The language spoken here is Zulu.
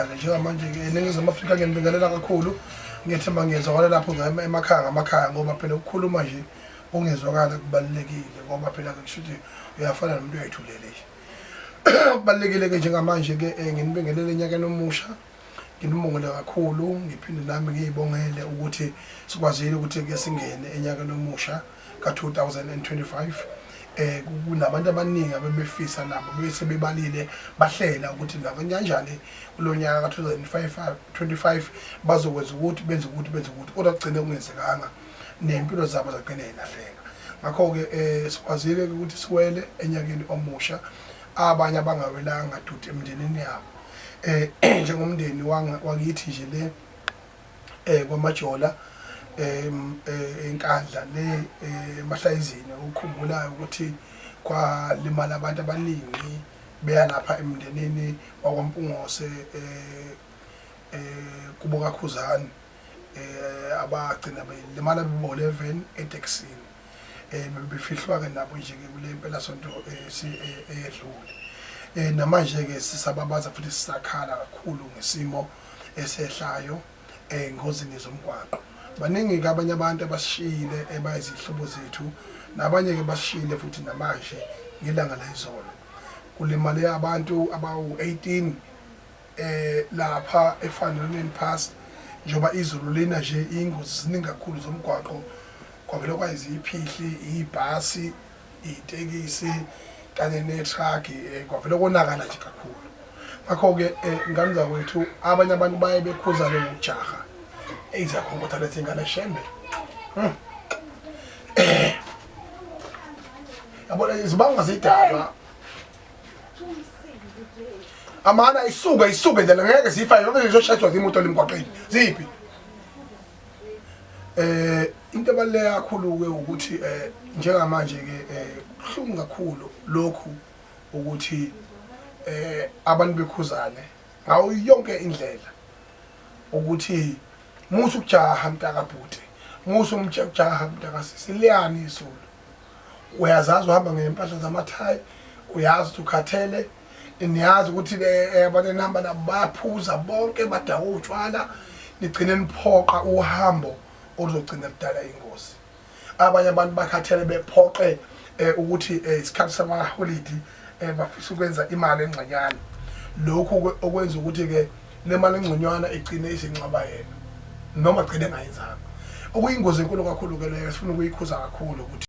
Njengamanje-ke eNingizimu Afrika ngiyanibingelela kakhulu, ngiyethemba ngiyezwakala lapho emakhaya ngamakhaya ngoba phela ukukhuluma nje ungezwakala kubalulekile ngoba phela-ke kusho ukuthi uyafana nomuntu uyayithulele nje. Kubalulekile-ke njengamanje-ke nginibingelele enyakeni omusha, nginibongele kakhulu, ngiphinde nami ngiyibongele ukuthi sikwazile ukuthi-ke singene enyakeni omusha ka-2025. Kunabantu abaningi abebefisa nabo bese bebalile bahlela ukuthi nakanjani kulo nyaka ka-2025 bazokwenza ukuthi benze ukuthi benze ukuthi, kodwa kugcine kungenzekanga ney'mpilo zabo zagcine y'lahleka. Ngakho-ke sikwazile ukuthi siwele enyakeni omusha, abanye abangawelanga dude emndenini yabo. Njengomndeni wakithi nje le kwaMajola eNkandla le eMahlayizini, ukukhumbulayo ukuthi kwalimala abantu abaningi beya lapha emndenini wakwaMpungose kubo kaKhuzani, abagcina belimala bebo-11 etekisini. Befihlwa-ke nabo nje-ke kule mpelasonto eyedlule. Namanje-ke sisababaza futhi sisakhala kakhulu ngesimo esehlayo engozini zomgwaqo. Baningi-ke abanye abantu abasishiyile ebayizihlobo zethu, nabanye-ke basishiyile futhi namanje ngelanga layizolo. Kulimale abantu abawu-18 lapha eVan Pass, njengoba izulu lina nje iy'ngozi ziningi kakhulu zomgwaqo, kwavele kwayiziphihli, ibhasi, itekisi kanye ne-truck, kwavele konakala nje kakhulu. Ngakho-ke ngane zakwethu, abanye abantu baye bekhuzane ngokujaha. Eyi, ziyakhonkotha lezi ngane shembe. Yabona izibanga zidalwa. Amana isuke isuke nje ngeke zifa yonke zizoshayiswa zimoto lemgwaqeni. Ziphi? Into ebaluleke kakhulu ke ukuthi njengamanje ke kuhlungu kakhulu lokhu ukuthi abantu bekhuzane ngawo yonke indlela ukuthi musu ukujaha mntakabhuti, musu umjaha mntakasisi, liyani izulu. Uyazazi uhamba ngempahla zamathayi, uyazi ukuthi ukhathele, niyazi ukuthi abantu enihamba nabo bayaphuza bonke, badakwa utshwala, nigcine niphoqa uhambo oluzogcina ludala ingozi. Abanye abantu bakhathele bephoqe ukuthi isikhathi samaholidi bafisa ukwenza imali engconywana. Lokhu okwenza ukuthi-ke le mali engconywana igcine isingcwaba yena noma agcine engayenzanga. Okuyingozi enkulu kakhulu-ke leyo esifuna ukuyikhuza kakhulu ukuthi.